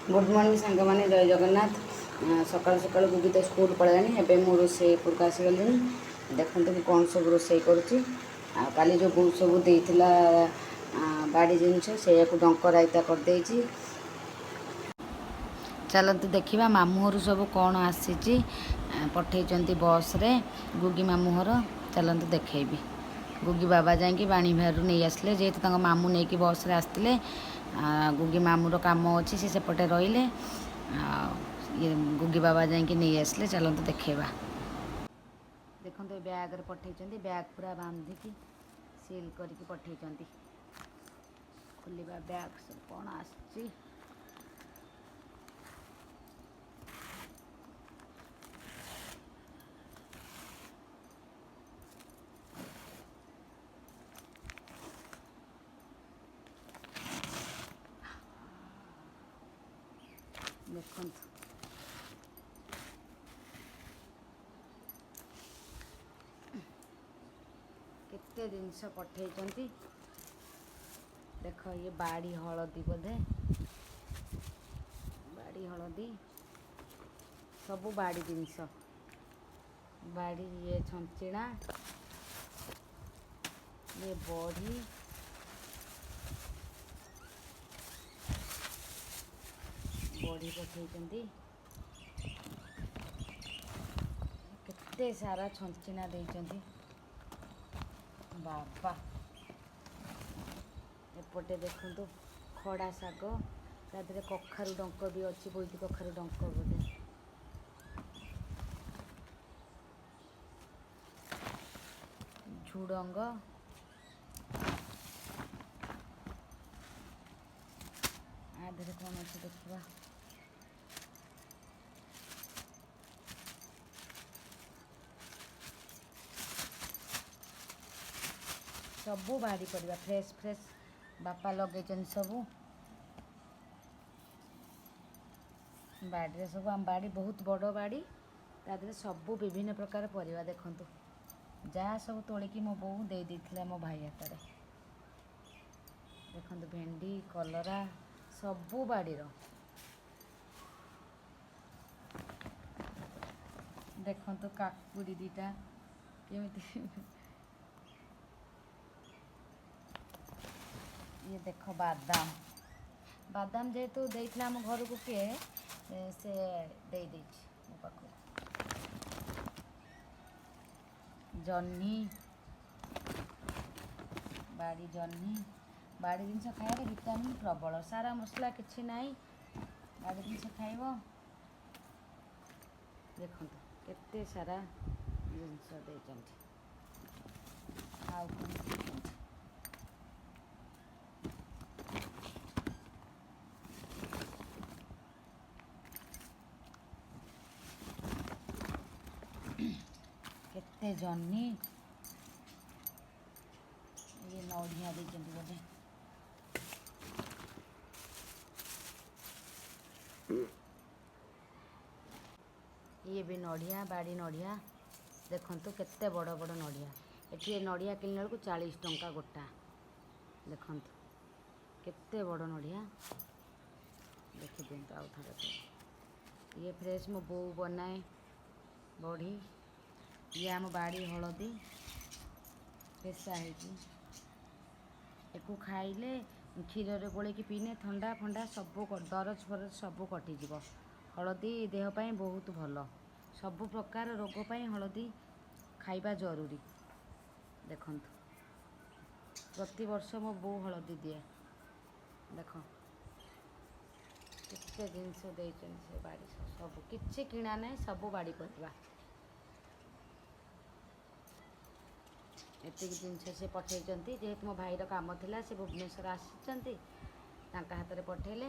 Good morning ସାଙ୍ଗମାନେ, ଜୟ ଜଗନ୍ନାଥ। ସକାଳୁ ସକାଳୁ ଗୁଗି ତ ସ୍କୁଲ ପଳେଇଲାଣି। ଏବେ ମୁଁ ରୋଷେଇ ଉପରକୁ ଆସିଗଲିଣି। ଦେଖନ୍ତୁ ମୁଁ କ'ଣ ସବୁ ରୋଷେଇ କରୁଛି। ଆଉ କାଲି ଯେଉଁ ବୋଉ ସବୁ ଦେଇଥିଲା ବାଡ଼ି ଜିନିଷ, ସେଇଆକୁ ଡଙ୍କ ରାଇତା କରିଦେଇଛି। ଚାଲନ୍ତୁ ଦେଖିବା ମାମୁଁ ଘରୁ ସବୁ କ'ଣ ଆସିଛି, ପଠେଇଛନ୍ତି ବସ୍ରେ ଗୁଗି ମାମୁଁ ଘର। ଚାଲନ୍ତୁ ଦେଖେଇବି। ଗୁଗି ବାବା ଯାଇକି ବାଣୀବିହାରରୁ ନେଇ ଆସିଲେ, ଯେହେତୁ ତାଙ୍କ ମାମୁଁ ନେଇକି ବସ୍ରେ ଆସିଥିଲେ। ଗୁଗି ମାମୁଁର କାମ ଅଛି, ସେ ସେପଟେ ରହିଲେ, ଆଉ ଇଏ ଗୁଗି ବାବା ଯାଇକି ନେଇ ଆସିଲେ। ଚାଲନ୍ତୁ ଦେଖେଇବା। ଦେଖନ୍ତୁ, ଏ ବ୍ୟାଗ୍ରେ ପଠେଇଛନ୍ତି। ବ୍ୟାଗ୍ ପୁରା ବାନ୍ଧିକି ସିଲ୍ କରିକି ପଠେଇଛନ୍ତି। ଖୋଲିବା ବ୍ୟାଗ୍, ସବୁ କ'ଣ ଆସିଛି। ଦେଖନ୍ତୁ, କେତେ ଜିନିଷ ପଠେଇଛନ୍ତି। ଦେଖ, ଇଏ ବାଡ଼ି ହଳଦୀ ବୋଧେ, ବାଡ଼ି ହଳଦୀ, ସବୁ ବାଡ଼ି ଜିନିଷ, ବାଡ଼ି। ଇଏ ଛଞ୍ଚିଣା, ଇଏ ବଢ଼ି, ବଢ଼ି ପଠେଇଛନ୍ତି। କେତେ ସାରା ଛଞ୍ଚିଣା ଦେଇଛନ୍ତି ବାବା। ଏପଟେ ଦେଖନ୍ତୁ ଖଡ଼ା ଶାଗ, ତା ଦେହରେ କଖାରୁ ଡଙ୍କ ବି ଅଛି, ବୋଇତି କଖାରୁ ଡଙ୍କ ବୋଧେ। ଝୁଡ଼ଙ୍ଗ, ଆ ଦେହରେ କ'ଣ ଅଛି ଦେଖିବା। ସବୁ ବାଡ଼ି ପରିବା ଫ୍ରେଶ୍ ଫ୍ରେଶ୍, ବାପା ଲଗେଇଛନ୍ତି ସବୁ ବାଡ଼ିରେ ସବୁ। ଆମ ବାଡ଼ି ବହୁତ ବଡ଼ ବାଡ଼ି, ତା ଦେହରେ ସବୁ ବିଭିନ୍ନ ପ୍ରକାର ପରିବା। ଦେଖନ୍ତୁ, ଯାହା ସବୁ ତୋଳିକି ମୋ ବୋଉ ଦେଇ ଦେଇଥିଲା ମୋ ଭାଇ ହାତରେ। ଦେଖନ୍ତୁ, ଭେଣ୍ଡି, କଲରା, ସବୁ ବାଡ଼ିର। ଦେଖନ୍ତୁ, କାକୁଡ଼ି ଦୁଇଟା କେମିତି। ଇଏ ଦେଖ ବାଦାମ। ବାଦାମ ଯେହେତୁ ଦେଇଥିଲା ଆମ ଘରକୁ କିଏ, ସେ ଦେଇଦେଇଛି ମୋ ପାଖକୁ। ଜହ୍ନି, ବାଡ଼ି ଜହ୍ନି। ବାଡ଼ି ଜିନିଷ ଖାଇବାରେ ଭିଟାମିନ୍ ପ୍ରବଳ, ସାର ମସଲା କିଛି ନାହିଁ। ବାଡ଼ି ଜିନିଷ ଖାଇବ। ଦେଖନ୍ତୁ, କେତେ ସାରା ଜିନିଷ ଦେଇଛନ୍ତି। ଆଉ କ'ଣ ଦେଇଛନ୍ତି? କେତେ ଜହ୍ନି, ଇଏ ନଡ଼ିଆ ଦେଇଛନ୍ତି ବୋଧେ। ଇଏ ବି ନଡ଼ିଆ, ବାଡ଼ି ନଡ଼ିଆ। ଦେଖନ୍ତୁ କେତେ ବଡ଼ ବଡ଼ ନଡ଼ିଆ। ଏଠି ଏ ନଡ଼ିଆ କିଣିଲା ବେଳକୁ 40 ଟଙ୍କା ଗୋଟା। ଦେଖନ୍ତୁ କେତେ ବଡ଼ ନଡ଼ିଆ। ଦେଖିଦିଅନ୍ତୁ ଆଉ ଥରେ ସବୁ। ଇଏ ଫ୍ରେଶ୍, ମୋ ବୋଉ ବନାଏ ବଢ଼ି। ଇଏ ଆମ ବାଡ଼ି ହଳଦୀ ପେଶା ହେଇକି। ଏକୁ ଖାଇଲେ, କ୍ଷୀରରେ ଗୋଳେଇକି ପିଇନେ ଥଣ୍ଡା ଫଣ୍ଡା ସବୁ, ଦରଜ ଫରଜ ସବୁ କଟିଯିବ। ହଳଦୀ ଦେହ ପାଇଁ ବହୁତ ଭଲ। ସବୁ ପ୍ରକାର ରୋଗ ପାଇଁ ହଳଦୀ ଖାଇବା ଜରୁରୀ। ଦେଖନ୍ତୁ, ପ୍ରତିବର୍ଷ ମୋ ବୋଉ ହଳଦୀ ଦିଏ। ଦେଖ କେତେ ଜିନିଷ ଦେଇଛନ୍ତି ସେ ବାଡ଼ି। ସବୁ କିଛି କିଣା ନାହିଁ, ସବୁ ବାଡ଼ି ପରିବା। ଏତିକି ଜିନିଷ ସେ ପଠେଇଛନ୍ତି। ଯେହେତୁ ମୋ ଭାଇର କାମ ଥିଲା, ସେ ଭୁବନେଶ୍ୱର ଆସିଛନ୍ତି, ତାଙ୍କ ହାତରେ ପଠେଇଲେ,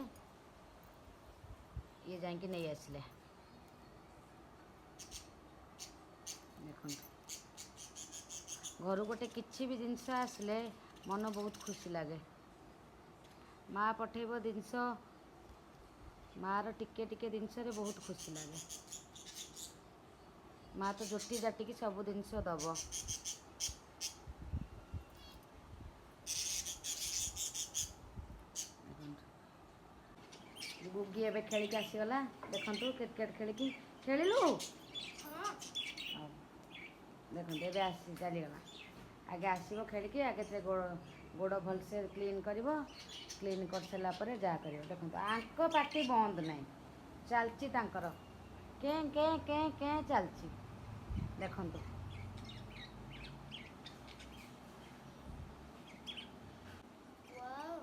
ଇଏ ଯାଇକି ନେଇ ଆସିଲେ। ଦେଖନ୍ତୁ, ଘରୁ ଗୋଟେ କିଛି ବି ଜିନିଷ ଆସିଲେ ମନ ବହୁତ ଖୁସି ଲାଗେ। ମା ପଠେଇବ ଜିନିଷ, ମାର ଟିକେ ଟିକେ ଜିନିଷରେ ବହୁତ ଖୁସି ଲାଗେ। ମା ତ ଜୋଟି ଜାଟିକି ସବୁ ଜିନିଷ ଦବ। ଦେଖନ୍ତୁ, ଗୁଗି ଏବେ ଖେଳିକି ଆସିଗଲା। ଦେଖନ୍ତୁ, କ୍ରିକେଟ ଖେଳିକି। ଖେଳିଲୁ? ହଉ, ଦେଖନ୍ତୁ, ଏବେ ଆସି ଚାଲିଗଲା। ଆଗେ ଆସିବ ଖେଳିକି, ଆଗେ ସେ ଗୋଡ଼ ଗୋଡ଼ ଭଲସେ କ୍ଲିନ୍ କରିବ। କ୍ଲିନ୍ କରିସାରିଲା ପରେ ଯାହା କରିବ। ଦେଖନ୍ତୁ, ଆଙ୍କ ପାଟି ବନ୍ଦ ନାହିଁ, ଚାଲିଛି ତାଙ୍କର କେଁ କେଁ କେଁ କେଁ ଚାଲିଛି। ଦେଖନ୍ତୁ। ୱାଓ,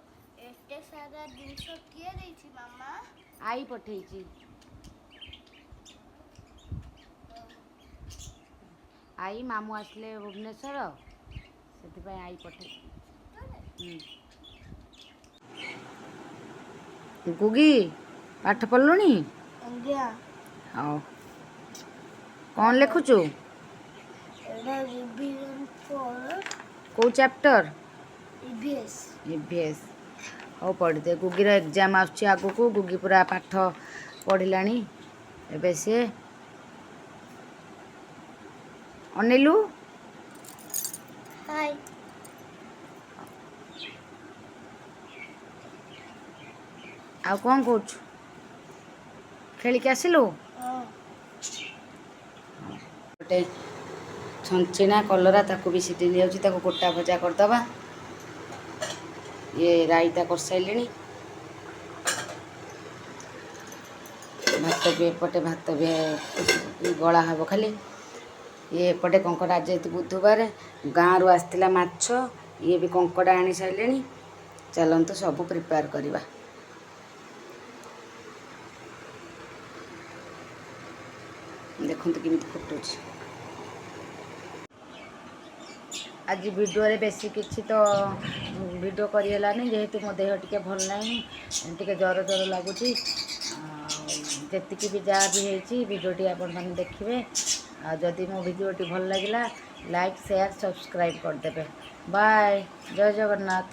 ଏତେ ସାରା ଜିନିଷ କିଏ ଦେଇଛି ମାମା? ଆଈ ପଠେଇଛି। ଆଈ, ମାମୁଁ ଆସିଲେ ଭୁବନେଶ୍ୱର, ସେଥିପାଇଁ ଆଈ ପଠେଇଛି। ହୁଁ। ଗୁଗି, ପାଠ ପଢ଼ିଲୁଣି? ଆଜ୍ଞା। ହଉ, କ'ଣ ଲେଖୁଛୁ? ଏଇଟା ରିଭିଜନ୍ ଫର୍ କେଉଁ ଚାପ୍ଟର? ଇଭିଏସ୍। ଇଭିଏସ୍। ହଉ, ପଢ଼ିଦେ। ଗୁଗିର ଏକ୍ଜାମ୍ ଆସୁଛି ଆଗକୁ। ଗୁଗି ପୁରା ପାଠ ପଢ଼ିଲାଣି ଏବେ ସିଏ। ଅନେଇଲୁ। ହାଇ। ଆଉ କ'ଣ କହୁଛୁ? ଖେଳିକି ଆସିଲୁ? ହଁ। ଗୋଟେ ଛଞ୍ଚିଣା କଲରା, ତାକୁ ବି ସିଝେଇ ଦିଆଯାଉଛି। ତାକୁ ଗୋଟା ଭଜା କରିଦେବା। ଇଏ ରାଇତା କରିସାରିଲିଣି। ଭାତ ବି ଏପଟେ, ଭାତ ବି ଗଳା ହେବ ଖାଲି। ଇଏ ଏପଟେ କଙ୍କଡ଼ା। ଆଜି ଯେହେତୁ ବୁଧବାର, ଗାଁରୁ ଆସିଥିଲା ମାଛ। ଇଏ ବି କଙ୍କଡ଼ା ଆଣି ସାରିଲେଣି। ଚାଲନ୍ତୁ, ସବୁ ପ୍ରିପେୟାର କରିବା। ଦେଖନ୍ତୁ କେମିତି ଫୁଟୁଛି। ଆଜି ଭିଡ଼ିଓରେ ବେଶୀ କିଛି ତ ଭିଡ଼ିଓ କରିହେଲାନି, ଯେହେତୁ ମୋ ଦେହ ଟିକେ ଭଲ ନାହିଁ, ଟିକେ ଜ୍ୱର ଜ୍ୱର ଲାଗୁଛି। ଆଉ ଯେତିକି ବି ଯାହା ବି ହେଇଛି, ଭିଡ଼ିଓଟି ଆପଣମାନେ ଦେଖିବେ। ଆଉ ଯଦି ମୋ ଭିଡ଼ିଓଟି ଭଲ ଲାଗିଲା, ଲାଇକ୍, ସେୟାର, ସବସ୍କ୍ରାଇବ୍ କରିଦେବେ। ବାଏ, ଜୟ ଜଗନ୍ନାଥ।